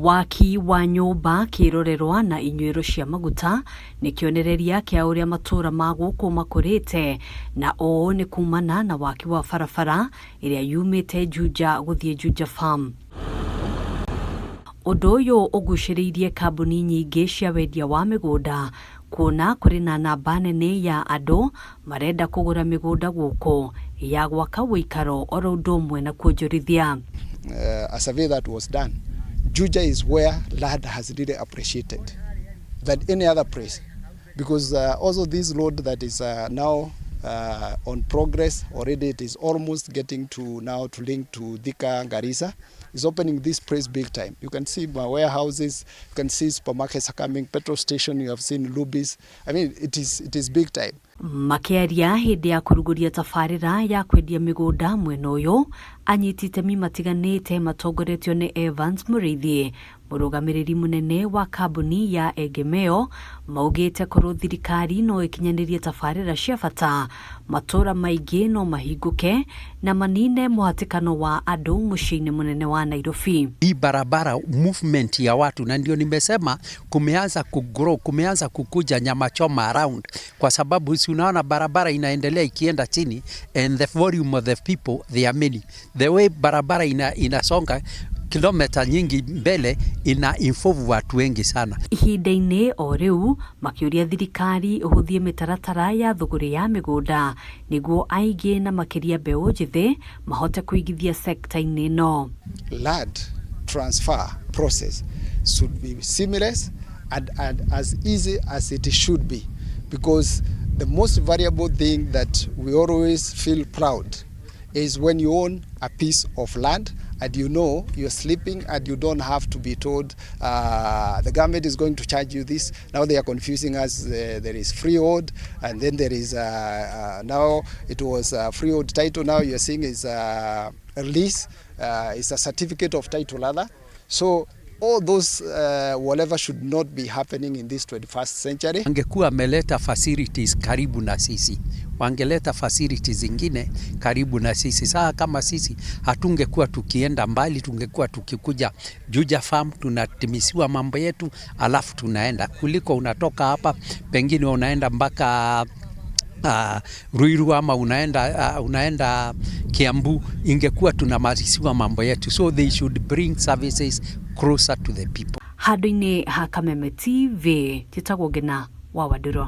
Waki wa nyũmba kĩrorerwa na inyuĩro cia maguta nĩ kĩonereria kĩa ũrĩa matũũra ma gũkũ makũrĩte, na ũũ nĩ kumana na waki wa barabara ĩrĩa yumĩte Juja gũthiĩ Juja Farm. Ũndũ ũyũ ũgucĩrĩirie kambuni nyingĩ cia wendia wa mĩgũnda kuona kũrĩ na namba nene ya andũ marenda kũgũra mĩgũnda gũkũ ya gwaka ũikaro oro ũndũ ũmwe na kuonjorithia. A survey that was done, Juja is where land has really appreciated than any other place, because also this road that is now on progress already, it is almost getting to now to link to Thika, Garissa, is opening this place big time. You can see my warehouses, you can see supermarkets are coming, petrol station, you have seen Lubis. I mean, it is big time. Makĩaria hĩndĩ ya kũrugũria tabarĩra ya kwendia mĩgũnda mwena ũyũ, anyiti itemi matiganĩte matongoretio nĩ Evans Mũrĩithi, mũrũgamĩrĩri mũnene wa kambuni ya Egemeo, maugĩte korwo thirikari no ĩkinyanĩrie tabarĩra cia bata, matũũra maingĩ no mahingũke na manine mũhatĩkano wa andũ mũciĩ-inĩ mũnene wa Nairobi. Hii barabara, movement ya watu, na ndio nimesema kumeanza kugrow, kumeanza kukuja nyama choma around, kwa sababu si unaona barabara inaendelea ikienda chini, and the volume of the people, they are many. The way barabara inasonga kilomita nyingi mbele, ina involve watu wengi sana. Ihinda-inĩ o rĩu, makĩũria thirikari ĩhũthie mĩtaratara ya thũgũrĩ ya mĩgũnda nĩguo aingĩ na makĩria mbeũ njĩthĩ mahote kũigithia sekta-inĩ ĩno. Land transfer process should be seamless and as easy as it should be, because the most valuable thing that we always feel proud is when you own a piece of land and you know you're sleeping and you don't have to be told the government is going to charge you this. Now they are confusing us. There is freehold and then there is now it was a freehold title. Now you're seeing is a lease. It's a certificate of title rather. So all those whatever should not be happening in this 21st century. Wangekuwa ameleta facilities karibu na sisi, wangeleta facilities zingine karibu na sisi. Sasa kama sisi hatungekuwa tukienda mbali, tungekuwa tukikuja Juja Farm, tunatimisiwa mambo yetu, alafu tunaenda, kuliko unatoka hapa pengine unaenda mpaka Ruiru ama unaenda Kiambu, ingekuwa tunamaliziwa mambo yetu. So they should bring services closer to the people. Handũ-inĩ ha Kameme TV, njĩtagwo Ngina wa Wandũrũ.